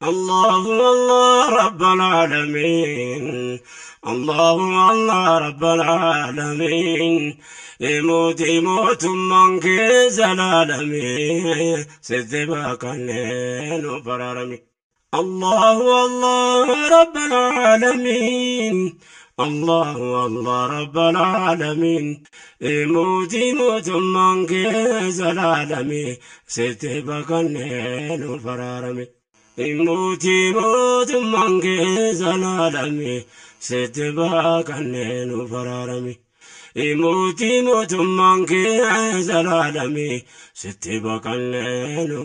الله الله رب العالمين، الله الله رب العالمين. موتي موت من زلالمي ستبقى فرارمي. الله الله رب العالمين، الله الله رب العالمين. موتي موت من زلالمي ستبقى فرارمي. موتي موت من زلالمي ستبقى فرارمي. موتي موت من زلالمي ستبقى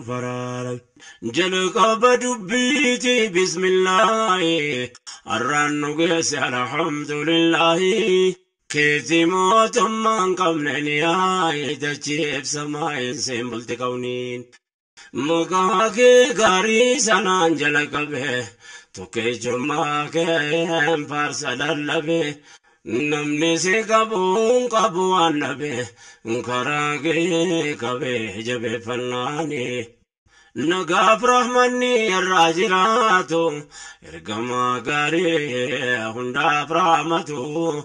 فرارمي. جلق بدبيتي بسم الله الرنقس الحمد لله. كيتي موت من قبل نهاية تجيب سماء سيمبلت كونين. مقاكي غاري سنان جلق به توكي جمعك فارس للبه. نمني سي قبون قبوان نبه كراكي قبه جبه فناني. نقاف رحمني الراجرات ارقما غاري هنداف رحمتو.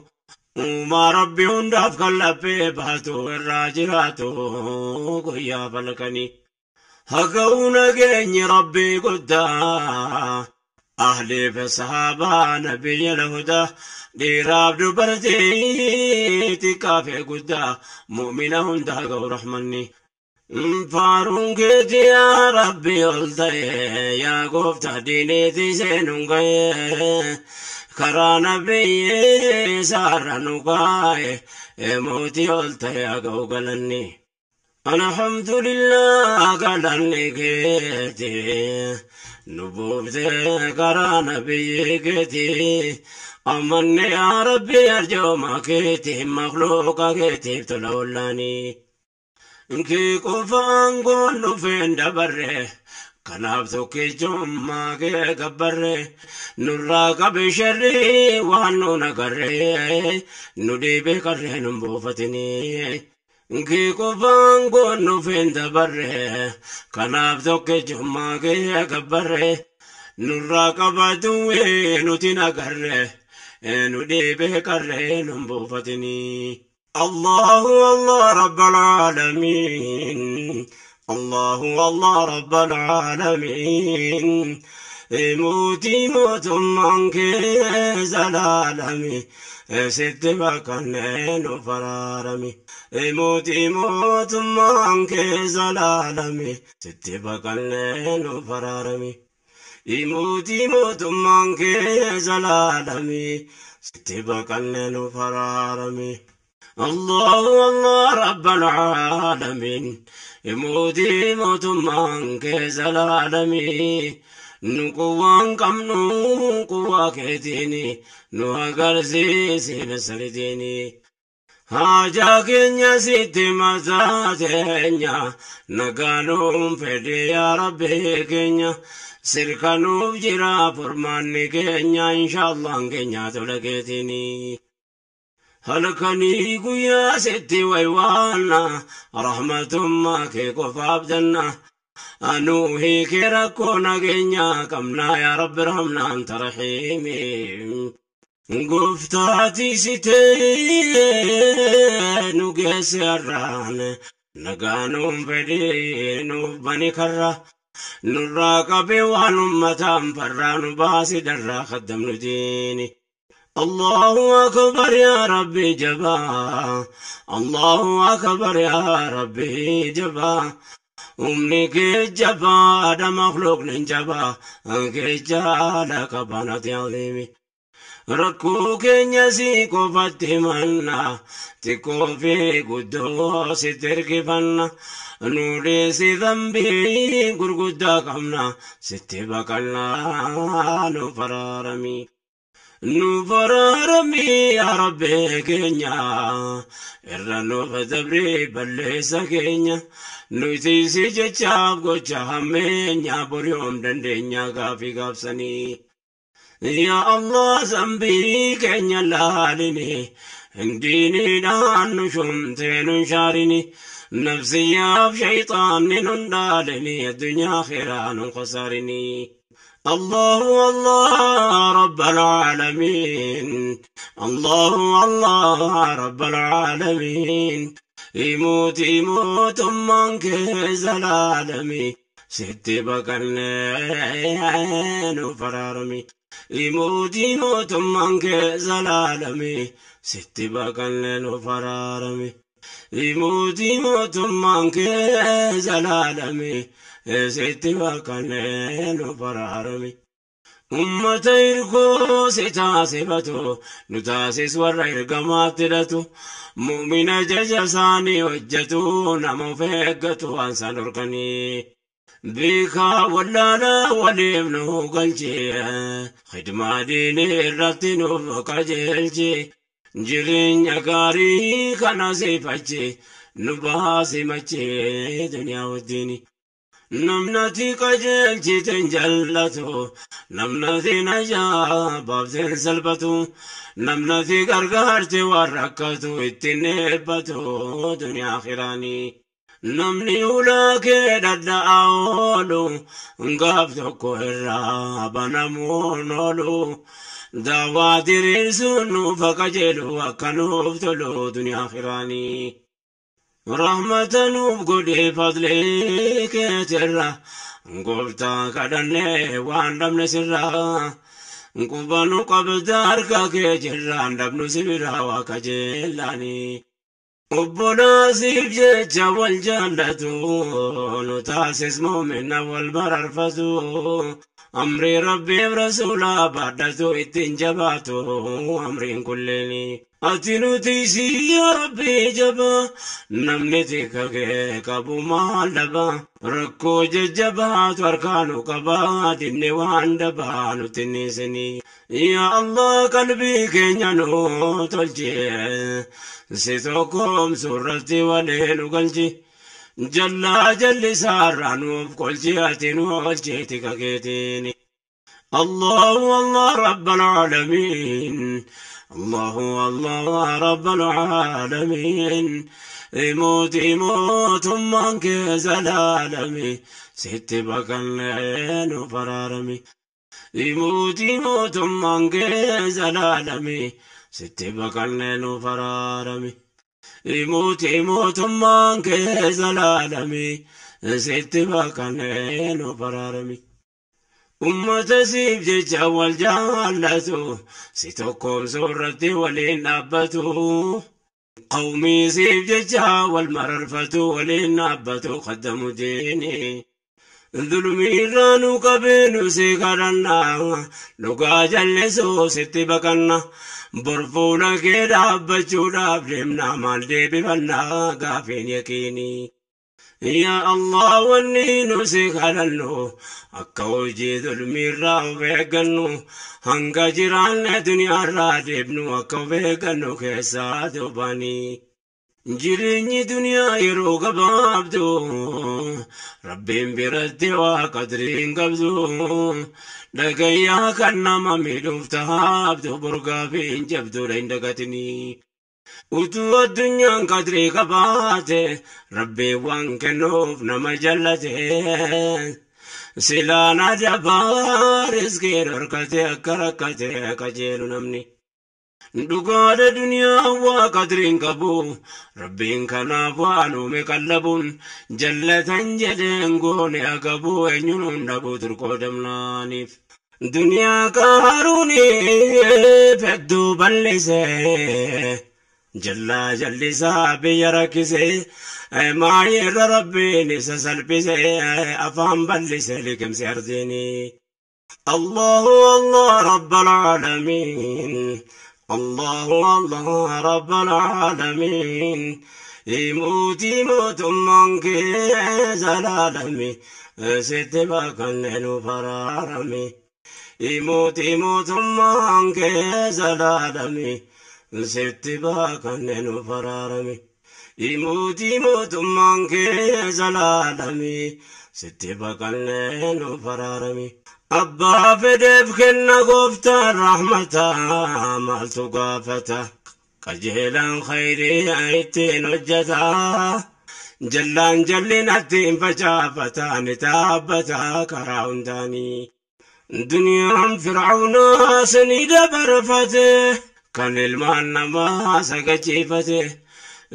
وما ربي هنداف قلبي باتو الراجرات قيا فلكني. هقونا جيني ربي قدا أهلي في صحابة نبي الهدى. ديراب دبرتي تكافي قدا مؤمنة هندا رحمني. فارون كيتي يا ربي قلتي يا قفت ديني سينون كرا نبي سار نقاي موتي قلتي يا قوقلني. الحمد لله قالني كيتي نبوبتي كرا نبي كيتي. أمني يا ربي أرجو ما كيتي مخلوق كيتي تلولاني. كي قفان قولو فين دبره كناب كي جمع كي قبره. نراك بشري وانو نقره ندي بكره نبوفتني. كي قفان قولو فين دبره كناب كي جمع كي قبره. نراك بدوي نتنا قره ندي بكره نبوفتني. الله الله رب العالمين، الله الله رب العالمين. موتي موت منك زلالمي ستبقى فرارمي. موتي موت منك زلالمي ستبقى فرارمي. موتي موت منك زلالمي ستبقى فرارمي. الله الله رب العالمين. موتي موت منك زلالمي نقوان كم نقوى كتيني نوغرزي سيبسرديني. حاجة كنيا سيتي مزاتينيا نقالوم فدي يا ربي كنيا. سركانوب جرا فرماني كنيا إن شاء الله كنيا تلقيتيني. هلكني قيا ستي ويوانا رحمة ما كي قفاب جنة. أنوهي كركونا كنيا كمنا يا رب رحمنا أنت رحيمي. قفتاتي ستي نقيس الران نقانوم فدي نوبني كرة. نراك بوان أمتام فران باسي درا خدم نديني. الله أكبر يا ربي جبا، الله أكبر يا ربي جبا. أمني جبا هذا مخلوق نجبا كجالك بنات عظيمي. ركوك يسيكو فتمنا تكو في قدوس تركبنا. نوري سي ذنبي قرقدا قمنا ستبقى نفرارمي. نفرارمي يا ربي كنيا إرنو فتبري بلسا كنيا. نوتي جتشاب قوتشا همينيا بريوم دندنيا كافي كابسني. يا الله ذنبي كنيا لالني ديني نان شمتين شارني. Nafsiyyaaf shayxaanni nun dhaalini addunyaa akhiraa nun khasaarini. الله الله رب العالمين، الله الله رب العالمين. يموت يموت منك زلالمي ست بقلين فرارمي. يموت يموت منك زلالمي ست بقلين فرارمي. يموت يموت منك زلالمي ست بقلين فرارمي. Ummata hirkoo si taasifatu nu taasis warra ergamaatti hidhatu mu'mina jaja isaanii hojjetu nama of eeggatu waan isaan dhorkanii. Beekaa wallaalaa waliif nu galchee khidmaa diinii irratti nuuf qajeelche jireenya gaarii kana sifache nu baasi machee duniyaa wajjini. Namnati qajeelchiten jallatu, namnati najaa baafteen salphatu, namnati gargaarte waan rakkatu ittiin eebbatu duniyaa akhiraanii. Namni ulaa kee dhadha'aa oolu gaaf tokko irraa banamuun oolu. Daawaa diriirsuun nuuf qajeelu akka nuuf tolu duniyaa akhiraanii. Rahmata nuuf godhee fadlee keetirra gooftaa kadhannee waan dhabne sirraa. Quba nu qabda harka kee jirraan dhabnu si biraa waa kajeellaanii. Obbolaasiif jecha wal jaallatu nu taasis muumina wal bararfatu. Amrii rabbiif rasuulaa baadhatu ittiin jabaatu amriin kulleeni. Ati nuti yaa rabbii jabaa namni tika kee qabu maal dhaba rakkoo jajjabaatu harkaanu qabaa dinne waan dabaa nutti niisini. Yaa Allah qalbii keenya nu tolche si tokkoomsu irratti walee nu galchi. Jallaa jallisaarraa nuuf qolchi ati nu oolchi tika keetiin. الله الله رب العالمين، الله الله رب العالمين. يموت يموت منك زلالمي ست بقلين فرارمي. يموت يموت منك زلالمي ست بقلين فرارمي. يموت يموت منك زلالمي ست بقلين فرارمي. Ummata siif jecha wal jaallatu si tokkoomsuu irratti waliin dhaabbatu. Qawmii siif jecha wal mararfatu waliin dhaabbatu qaddamu diini. Dhulmii irraa nu qabeenu si kadhanna dhugaa jallisuu sitti baqanna. Bor fuula kee dhaabbachuudhaaf deemna maal deebifanna gaafiin yaqiini. Yaa Allah wanni nu si kadhannu akka hojii dhulmiirraa of eeggannu hanga jiraanne duniyaarraa deebnu akka of eeggannu keessaa duubanii. Jireenyi duniyaa yeroo gabaabdu rabbiin biratti waa qadrii hin qabdu dhagayyaa kan nama miidhuuf taabdu borgaa fi hin jabduudha hin dagatinii. Utuu addunyaan qadrii qabaate rabbiin waan kennuuf nama jallate silaan adabaa riskii dhorkate akka rakkate qajeelu namni. Dhugaadha duniyaa waa qadriin qabu rabbiin kanaaf waan uume qallabuun jallatan jedheen goone agabu eenyuun hin dhabu turqoo damnaaniif. Duniyaa qaaruuniif hedduu bal'ise jallaa jallisaa biyya rakkise maayirra rabbiin isa salphise afaan bal'ise liqimse ardiini. الله الله رب العالمين، الله الله رب العالمين. يموت يموت منك زلالمي ست بقلن فرارمي. يموت يموت منك زلالمي ست بقلن فرارمي. يموت يموت منك زلالمي ست بقلن فرارمي. Abbaa fedheef kenna gooftaan rahmataa maaltu gaafata qajeelaan khayrii ittiin hojjeta. Jallaan jallinatti hin facaafataa ni taabbataa karaa hundaanii. Duniyaan Fir'aawnaa sanii dabarfate kan ilmaan namaa sagachiifate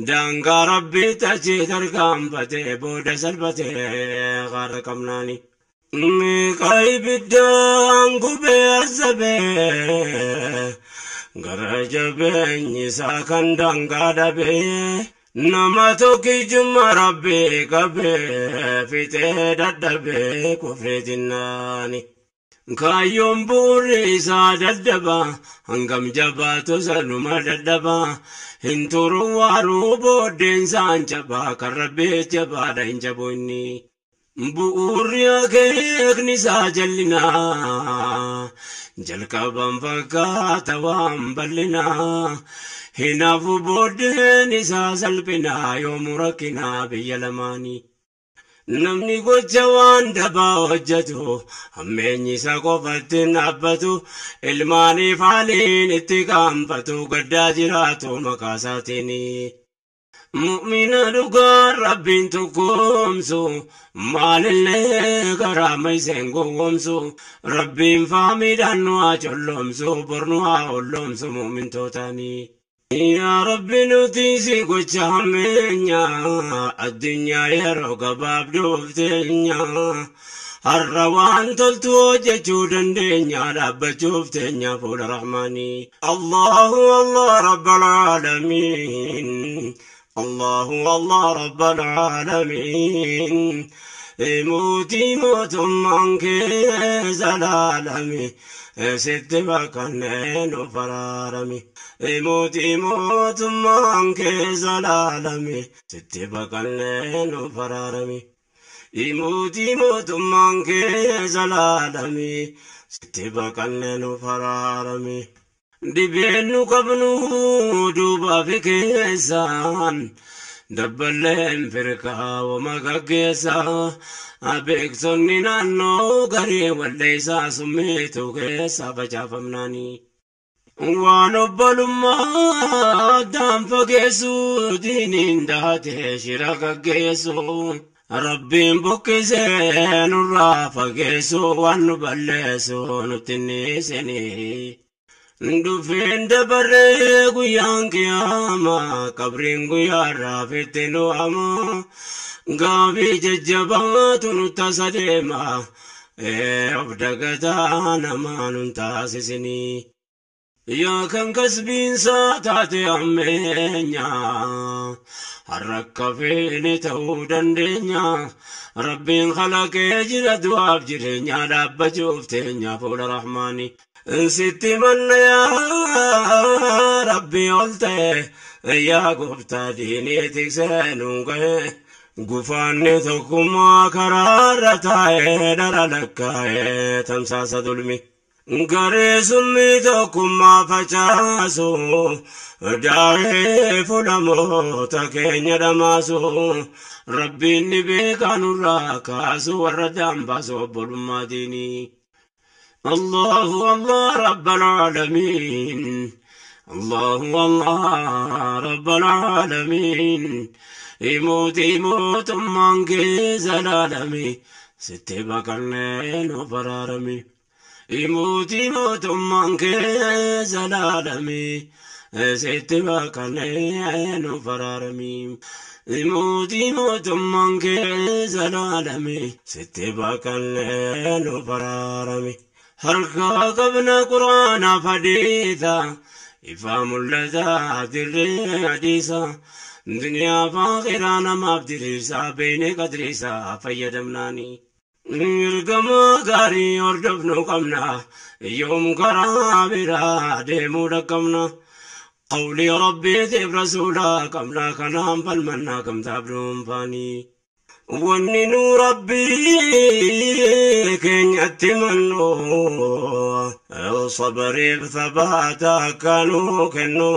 daangaa Rabbii tachee tarkaanfate booda salphate gaara qabnaani. Meeqa ibiddaan gubee azabee gara jabeenyi isaa kan daangaa dhabee nama tokkichummaa Rabbii qabee fixee dadhabee kufreetinnaani. Kaayyoon bu'uurri isaa daddaba hangam jabaatu sanuma daddaba hin turu waaruu booddeen isaan jabaa kan Rabbii jabaadha hin jabu inni. Bu'uurri akeekni isaa jallinaa jalqaban fakkaata waan bal'inaa hinaafu booddeen isaa salphinaa yoomuu rakkinaa biyya lamaanii. Namni gocha waan dabaa hojjetu hammeenyi isaa qofatti hin dhaabbatu ilmaaniif haaliin itti qaanfatu gaddaa jiraatu maqaa isaatiin. Mu'mina dhugaan Rabbiin tokkoomsu maalillee karaa mayseen gowwoomsu Rabbiin faamiidhaan nu haa colloomsu bor nu haa olloomsu mu'mintootaanii. Yaa Rabbi nuti si gocha hammeenya addunyaa yeroo gabaabduuf teenya har'a waan toltu hojjechuu dandeenya dhaabbachuuf teenya fuula Rahmaanii. Allahu Allah Rabbal Aalamiin. Allahu Allah Rabbal Aalamiin. Mootii mootummaan kee zalaalami sitti baqannee nu faraarami. Mootii mootummaan kee zalaalami sitti baqannee nu faraarami. Mootii mootummaan kee zalaalami sitti baqannee nu faraarami. Dhibeen nu qabnu duubaa fi keessaan dabballeen firqaa wama gaggeessaa beektonni naannoo garee walleessaa summiitu keessa facaafamnaanii. Waan obbolummaa addaan fageessu diiniin daate shira gaggeessu Rabbiin buqqisee nurraa fageessu waan nu balleessu nutti hin. Dhufeen dabarree guyyaan qiyaamaa qabriin guyyaa raafitti nu ama gaabii jajjabaatu nu tasa deema of dagataa namaa nun taasisinii. Yaa kan kasbiinsaa taate ammeenya har'a akka feene ta'uu dandeenya Rabbiin kalaqee jira du'aaf jireenya dhaabbachuuf teenya fuula Rahmaanii. Sitti manna yaa Rabbi ol ta'e yaa gooftaa diinii tiksee nuun ga'e gufaanni tokkummaa karaarra taa'ee dhara lakkaa'ee tamsaasa dulmi. Garee summii tokkummaa facaasu daa'ee fuulamoota keenya dhamaasu Rabbiin ni beekaa nurraa kaasu warra dambaasu obbolummaa diinii. Allahu Allah Rabbal Aalamiin. Allahu Allah Rabbal Aalamiin. Mootii mootummaan kee zalaalami sitti baqannee nu faraarami. Mootii mootummaan kee zalaalami sitti baqannee nu faraarami. Mootii mootummaan kee zalaalami sitti baqannee nu faraarami. Harka qabna Quraanaaf hadiisa ifaa mul'ataa dirree hadiisa duniyaa fi akhiraa namaaf diriirsaa beeknee qadriisaa fayyadamnaani. Ergamaa gaarii hordofnu qabna yoom karaa biraa deemuu dhaqqabna. Qawlii Rabbiitiif rasuulaa qabna kanaan falmannaa gamtaaf dhuunfaanii. Wanni nu Rabbii keenyatti mannu sabariif thabaata akka nuu kennu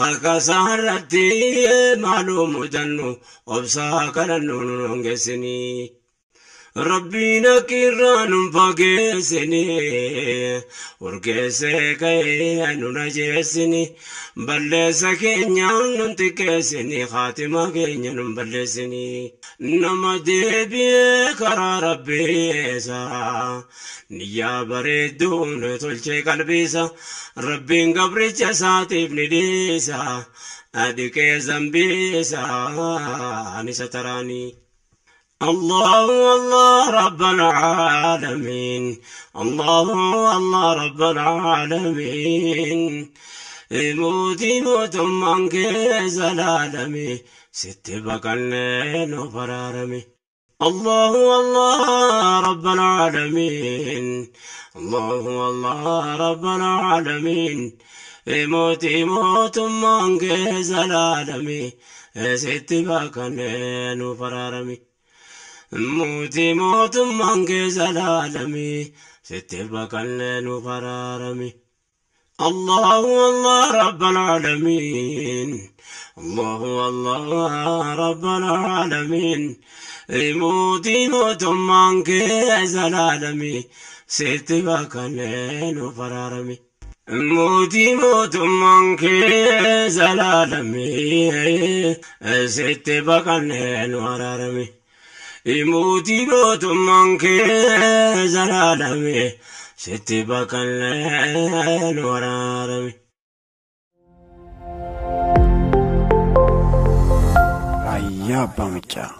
harka isaarratti maaluu mudannu obsaa kadhannu nu hongessinii. Rabbiin akirraa nun fageessini, urgeessee ka'ee nun ajeessini, balleessa keenyaan nun xiqqeessini, haatima keenya nun balleessini. Nama deebi'ee karaa rabbiisa, niyyaa bareedduun tolchee qalbiisa, Rabbiin gabricha isaatiif ni dhiisa, dhiqee zambiisa ani isa taraanii. الله الله رب العالمين، الله الله رب العالمين. موتي موتummaan kee zalaalami, sitti baqannee nu faraarami. الله الله رب العالمين، الله الله رب العالمين. Mootii mootummaan kee zalaalami, sitti baqannee nu faraarami. Mootii mootummaan kee zalaalami, sitti baqannee nu faraarami. الله الله رب العالمين، الله الله رب العالمين. Mootii mootummaan kee zalaalami, sitti baqannee nu faraarami. Mootii mootummaan kee zalaalami, sitti baqannee nu araarami. Mootii mootummaan kee zalaalami, sitti baqannee nu araarami. Raayyaa Abbaa Macaa.